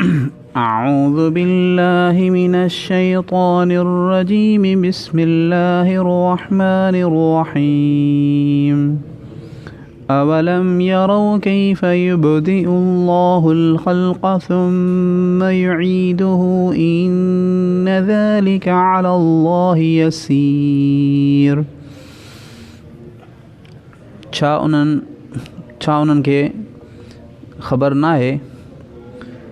أعوذ بالله من الشيطان الرجيم بسم الله الرحمن الرحيم أولم يروا كيف يبدئ الله الخلق ثم يعيده إن ذلك على الله يسير ڇا انهن ڇا انهن کي خبر ناهي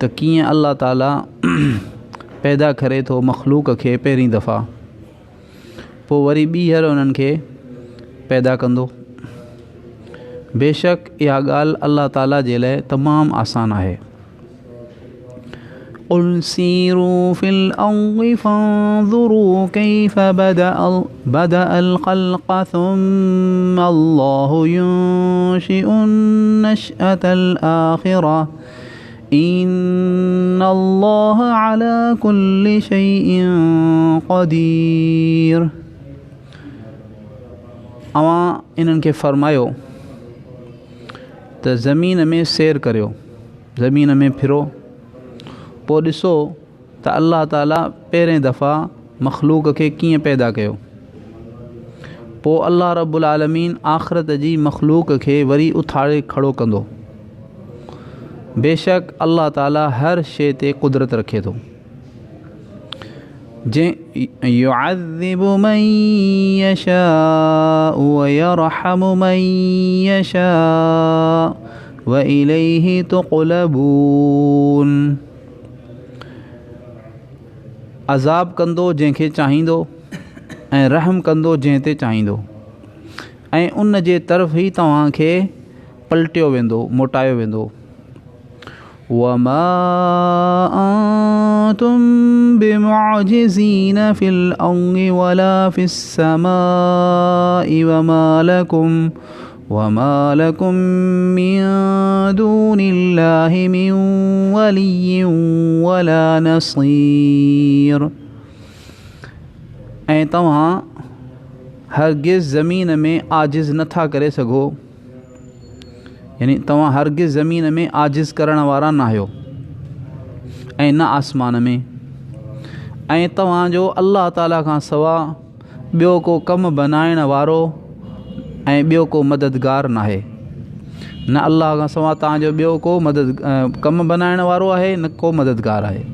ته ڪيئن الله تعالي پيدا ڪري ٿو مخلوق کي پهرين دفعا پوء وري ٻيهر انهن کي پيدا ڪندو بيشڪ اها ڳالهه الله تعالي جي لاء تمام آسان آهي. قل سيروا في الأرض فانظروا كيف بدأ بدأ الخلق ثم الله ينشئ النشأة الآخرة إن الله على كل شيء قدير اوهان انهن کي فرمايو ته زمين ۾ سير ڪريو، زمين ۾ ڦرو، پوء ڏسو ته الله تعاليٰ پهرين دفعا مخلوق کي ڪيئن پيدا ڪيو. پوء الله رب العالمين آخرت جي مخلوق کي وري اٿاري کڙو ڪندو. بيشڪ الله تعاليٰ هر شيء تي قدرت رکي ٿو. يعذب من يشاء ويرحم من يشاء واليه تقلبون عذاب ڪندو جنهن کي چاهيندو ۽ رحم ڪندو جنهن تي چاهيندو ۽ ان جي طرف ئي توهان کي پلٽيو ويندو موٽايو ويندو وما انتم بمعجزين في الارض ولا في السماء وما لكم وما لكم من دون الله من ولي ولا نصير ۽ توهان هرگز زمين ۾ عاجز نٿا ڪري سگهو يعني توهان هرگز زمين ۾ عاجز ڪرڻ وارا ناهيو ۽ نه آسمان ۾ ۽ توهان جو الله تعالي کان سوا ٻيو ڪو ڪم بنائڻ وارو ۽ ٻيو ڪو مددگار ناهي نه الله کان سوا توهان جو ٻيو ڪو مدد ڪم بنائڻ وارو آهي نه ڪو مددگار آهي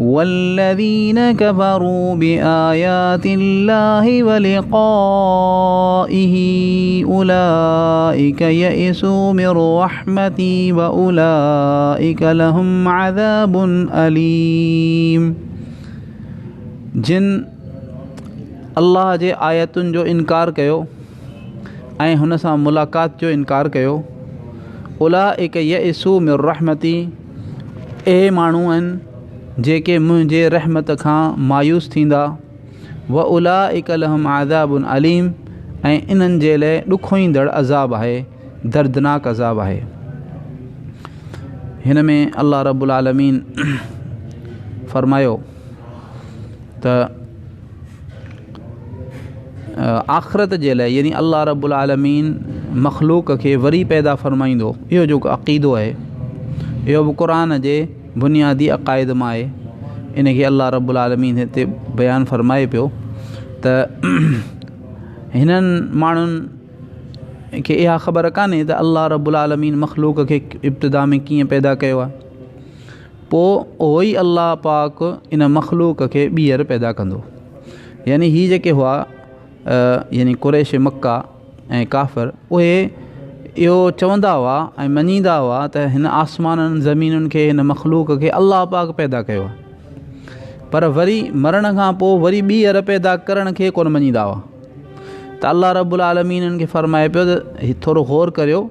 والذين كفروا بآيات الله ولقائه أولئك يئسوا من رحمتي وأولئك لهم عذاب أليم جن الله جي آيتن جو انڪار ڪيو ۽ هن سان ملاقات جو انڪار ڪيو اولئک يئسوا من رحمتي اهي ماڻهو آهن جيڪي منهنجي رحمت کان مايوس ٿيندا واولئک لهم عذاب اليم ۽ انهن جي لاء ڏکوئيندڙ عذاب آهي دردناڪ عذاب آهي هن ۾ الله رب العالمين فرمايو ته آخرت جي لاء يعني الله رب العالمين مخلوق کي وري پيدا فرمائيندو اهو جيڪو عقيدو آهي اهو به قرآن جي بنيادي عقائد مان آهي ان کي الله رب العالمين هتي بيان فرمائي پيو ته هنن ماڻهن کي اها خبر ڪانهي ته الله رب العالمين مخلوق کي ابتدا ۾ ڪيئن پيدا ڪيو آهي پوء اهو ئي الله پاڪ ان مخلوق کي ٻيهر پيدا ڪندو. يعني هي جيڪي هئا يعني قريش مڪه ۽ ڪافر اهي اهو چوندا هئا ۽ مڃيندا هئا ته هن آسمانن زمينن کي هن مخلوق کي الله پاڪ پيدا ڪيو آهي پر وري مرڻ کان پوء وري ٻيهر پيدا ڪرڻ کي ڪونه مڃيندا هئا ته الله رب العالمين انهن کي فرمائي پيو ته ٿورو غور ڪريو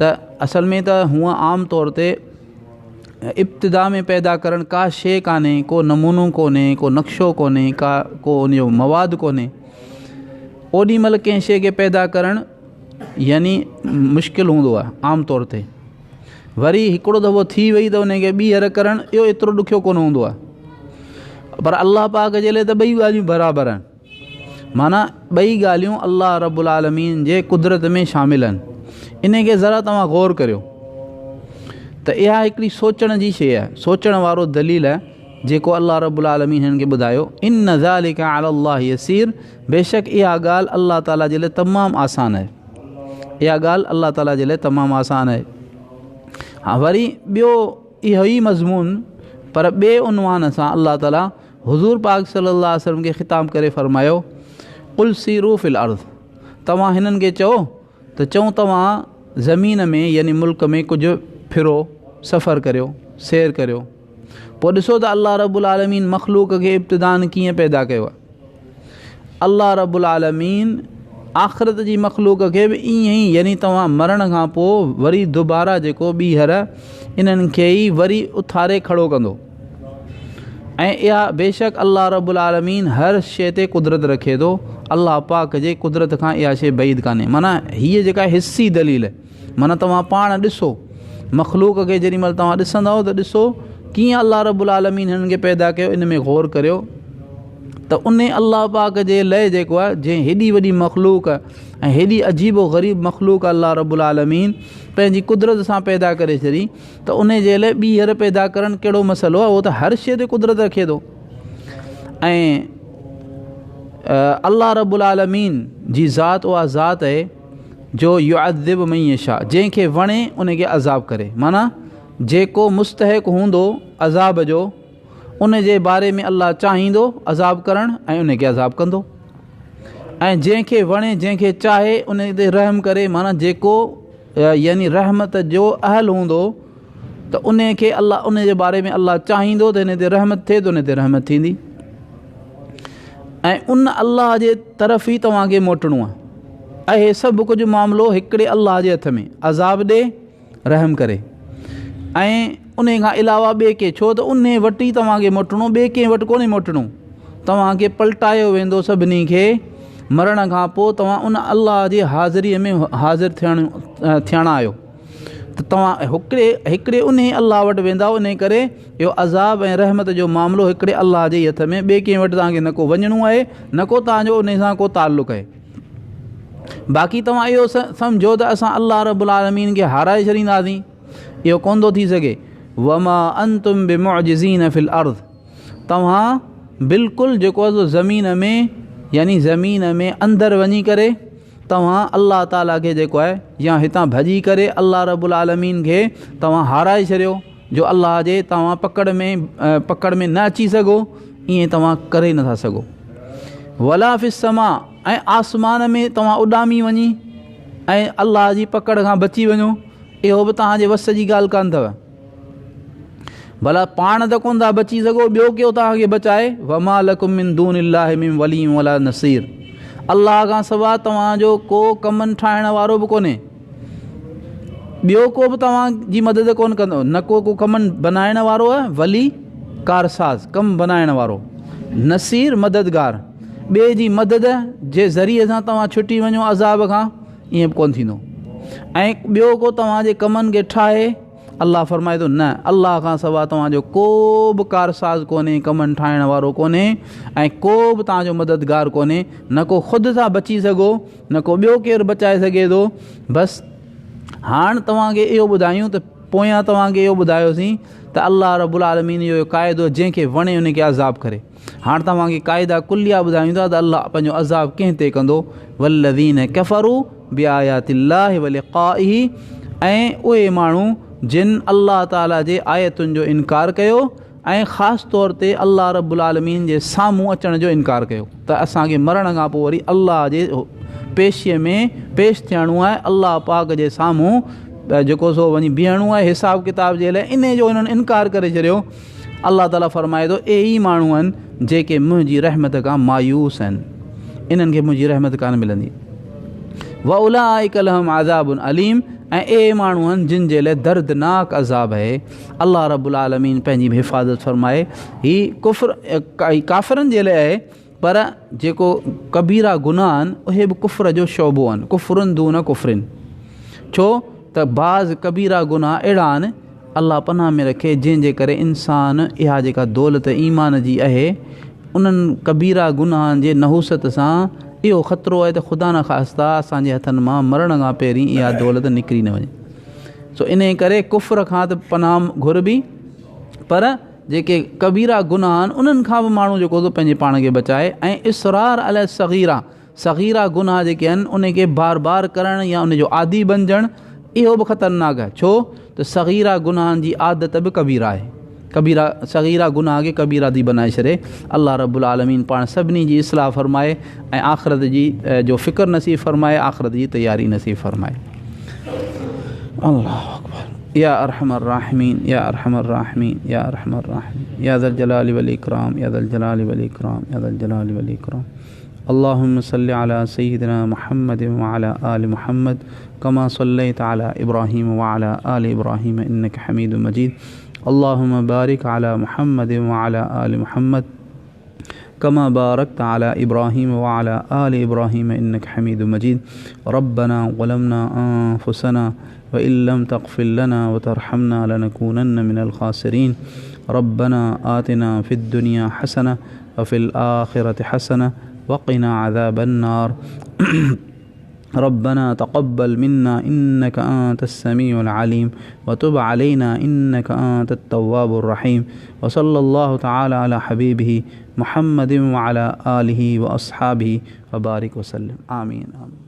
ته اصل ۾ ته هونء عام طور تي ابتدا ۾ پيدا ڪرڻ ڪا شيء ڪانهي، ڪو نمونو ڪونهي، ڪو نقشو ڪونهي، ڪا ڪو ان جو مواد ڪونهي. اوڏي مهل ڪنهن شيء کي پيدا ڪرڻ يعني مشڪل هوندو آهي عام طور تي. وري هڪڙو دفعو ٿي وئي ته ان کي ٻيهر ڪرڻ اهو ايترو ڏکيو ڪونه هوندو آهي. پر الله پاڪ جي لاء ته ٻئي ڳالهيون برابر آهن. معنيٰ ٻئي ڳالهيون الله رب العالمين جي قدرت ۾ شامل آهن. انهي کي ذرا توهان غور ڪريو ته اها هڪڙي سوچڻ جي شيء آهي، سوچڻ وارو دليل آهي جيڪو الله رب العالمين هنن کي ٻڌايو، ان ذلک علی الله يسير بيشڪ اها ڳالهه الله تعالي جي لاء تمام آسان آهي. اها ڳالهه الله تعالي جي لاء تمام آسان آهي. ها وري ٻيو اهو ئي مضمون پر ٻئي عنوان سان الله تعالي حضور پاڪ صلي الله عليه وسلم کي خطاب ڪري فرمايو، قل سيروا في الارض توهان هنن کي چئو ته چئون توهان زمين ۾ يعني ملڪ ۾ ڪجهه ڦرو، سفر ڪريو، سير ڪريو، پوء ڏسو ته الله رب العالمين مخلوق کي ابتداً ڪيئن پيدا ڪيو آهي. الله رب العالمين آخرت جي مخلوق کي به ائين ئي يعني توهان مرڻ کان پوء وري دوباره جيڪو ٻيهر انهن کي ئي وري اٿاري کڙو ڪندو. ۽ اها بيشڪ الله رب العالمين هر شيء تي قدرت رکي ٿو، الله پاڪ جي قدرت کان اها شيء بعيد ڪانهي. معنيٰ هيء جيڪا حسي دليل معنيٰ توهان پاڻ ڏسو مخلوق کي جيڏي مهل توهان ڏسندؤ ته ڏسو ڪيئن الله رب العالمين هنن کي پيدا ڪيو ان ۾ غور ڪريو ته ان الله پاڪ جي لئه جيڪو آهي جنهن هيڏي وڏي مخلوق ۽ هيڏي عجيب و غريب مخلوق الله رب العالمين پنهنجي قدرت سان پيدا ڪري ڇڏي ته انهي جي لاء ٻيهر پيدا ڪرڻ ڪهڙو مسئلو آهي اهو ته هر شيء تي قدرت رکي ٿو ۽ الله رب العالمين جي ذات اها ذات آهي جو يعذب من يشاء جنهن کي وڻي ان کي عذاب ڪري معنيٰ جيڪو مستحق هوندو عذاب جو ان جي باري ۾ الله چاهيندو عذاب ڪرڻ ۽ ان کي عذاب ڪندو ۽ جنهن کي وڻي جنهن کي چاهي ان تي رحم ڪري معنيٰ جيڪو يعني رحمت جو اهل هوندو ته ان کي الله ان جي باري ۾ الله چاهيندو ته ان تي رحمت ٿئي ته ان تي رحمت ٿيندي ۽ ان الله جي طرف ئي توهان کي موٽڻو آهي ۽ هي سڀ ڪجهه معاملو هڪڙي الله جي هٿ ۾ عذاب ڏي رحم ڪري ۽ ان کان علاوه ٻئي ڪنهن ڇو ته ان وٽ ئي توهان کي موٽڻو ٻئي ڪنهن وٽ ڪونهي موٽڻو توهان کي پلٽايو ويندو سڀني کي مرڻ کان پوء توهان ان الله جي حاضريء ۾ حاضر ٿيڻ ٿيڻا آهيو ته توهان هڪڙي هڪڙي انهي الله وٽ ويندؤ انهي ڪري اهو عذاب ۽ رحمت جو معاملو هڪڙي الله جي ئي هٿ ۾ ٻئي ڪنهن وٽ توهان کي نه ڪو وڃڻو آهي نه ڪو توهان جو انهي سان ڪو تعلق آهي باقي توهان اهو سمجهو ته اسان الله رب العالمين کي هارائي ڇڏينداسين اهو ڪونه ٿو ٿي سگهي وما انتم بمعجزين في الارض توهان بلڪل جيڪو آهي سو زمين ۾ يعني زمين ۾ اندر وڃي ڪري توهان الله تعاليٰ کي جيڪو آهي يا هتان ڀڄي ڪري الله رب العالمين کي توهان هارائي ڇڏيو جو الله جي توهان پڪڙ ۾ پڪڙ ۾ نه اچي سگهو ائين توهان ڪري نٿا سگهو ولا في السماء ۽ آسمان ۾ توهان اڏامي وڃي ۽ الله جي پڪڙ کان بچي وڃو اهو به توهان جي وس جي ڳالهه ڪانه اٿو ڀلا پاڻ ته ڪونه ٿا بچي سگهو ٻيو ڪيو توهان کي بچائي وما لڪم من دون الله من ولي ولا نصير الله کان سوا توهان جو ڪو ڪمن ٺاهڻ وارو به ڪونهي ٻيو ڪو به توهان جي مدد ڪونه ڪندو نه ڪو ڪو ڪمن بنائڻ وارو آهي ولي ڪارساز ڪم بنائڻ وارو نصير مددگار ٻئي جي مدد جي ذريعي سان توهان ڇٽي وڃو عذاب کان ائين به ڪونه ٿيندو ۽ ٻيو ڪو توهان جي ڪمن کي ٺاهي الله فرمائي ٿو نه الله کان سوا توهان جو ڪو به ڪارساز ڪونهي ڪمن ٺاهڻ وارو ڪونهي ۽ ڪو به توهان جو مددگار ڪونهي نه ڪو خود ٿا بچي سگهو نه ڪو ٻيو ڪير بچائي سگهي ٿو بس هاڻ توهان کي اهو ٻڌايون ته پويان توهان کي اهو ٻڌايوسين ته الله رب العالمين جو قاعدو جنهن کي وڻي ان کي عذاب ڪري هاڻ توهان کي قاعدا ڪليه ٻڌايون ٿا ته الله پنهنجو عذاب ڪنهن تي ڪندو والذين ڪفروا بآيات الله ولقائه ۽ اهي ماڻهو جن الله تعالي جي آيتن جو انڪار ڪيو ۽ خاص طور تي الله رب العالمين جي سامهون اچڻ جو انڪار ڪيو ته اسان کي مرڻ کان پوء وري الله جي پيشي ۾ پيش ٿيڻو آهي الله پاڪ جي سامهون جيڪو سو وڃي بيهڻو آهي حساب ڪتاب جي لاء انهي جو انهن انڪار ڪري ڇڏيو الله تعاليٰ فرمائي ٿو، اهي ئي ماڻهو آهن جيڪي منهنجي رحمت کان مايوس آهن، انهن کي منهنجي رحمت ڪانه ملندي. واولئک لهم عذاب اليم ۽ اهي ماڻهو آهن جن جي لاء دردناڪ عذاب آهي. الله رب العالمين پنهنجي حفاظت فرمائي. هي ڪفر ڪافرن جي لاء آهي پر جيڪو ڪبيرا گناهه آهن اهي به ڪفر جو شعبو آهن، ڪفر دون ڪفر، ڇو ته بعض ڪبيرا گناهه اهڙا آهن الله پناهه ۾ رکي جنهن جي ڪري انسان اها جيڪا دولت ايمان جي اهي انهن ڪبيرا گناهن جي نحوست سان اهو خطرو آهي ته خدا نخواسته اسان جي هٿن مان مرڻ کان پهرين اها دولت نڪري نه وڃي. سو انهي ڪري ڪفر کان ته پناهه گهربي پر جيڪي ڪبيرا گناهه آهن انهن کان به ماڻهو جيڪو سو پنهنجي پاڻ کي بچائي ۽ اصرار علي الصغيره صغيره گناهه جيڪي آهن ان کي بار بار ڪرڻ يا ان جو عادي بنجڻ اهو به خطرناڪ آهي ڇو ته صغيره گناهن جي عادت به ڪبيره آهي ڪبيره صغيره گناهه کي ڪبيره ٿي بنائي ڇڏي. الله رب العالمين پاڻ سڀني جي اصلاح فرمائي ۽ آخرت جي جو فڪر نصيب فرمائي آخرت جي تياري نصيب فرمائي. الله اڪبر يا ارحم الراحمين يا ارحم الراحمين يا ارحم الراحمين يا ذا الجلال والاكرام يا ذا الجلال والاكرام يا ذا الجلال والاكرام اللهم صل على سيدنا محمد وعلى آل محمد كما صليت على إبراهيم وعلى آل إبراهيم إنك حميد مجيد اللهم بارك على محمد وعلى آل محمد كما باركت على إبراهيم وعلى آل إبراهيم إنك حميد مجيد ربنا ظلمنا أنفسنا وإن لم تغفر لنا وترحمنا لنكونن من الخاسرين ربنا آتنا في الدنيا حسنة وفي الآخرة حسنة وقنا عذاب النار ربنا تقبل منا إنك أنت السميع العليم وتب علينا إنك أنت التواب الرحيم وصلى الله تعالى على حبيبه محمد وعلى آله وأصحابه وبارك وسلم آمين آمين.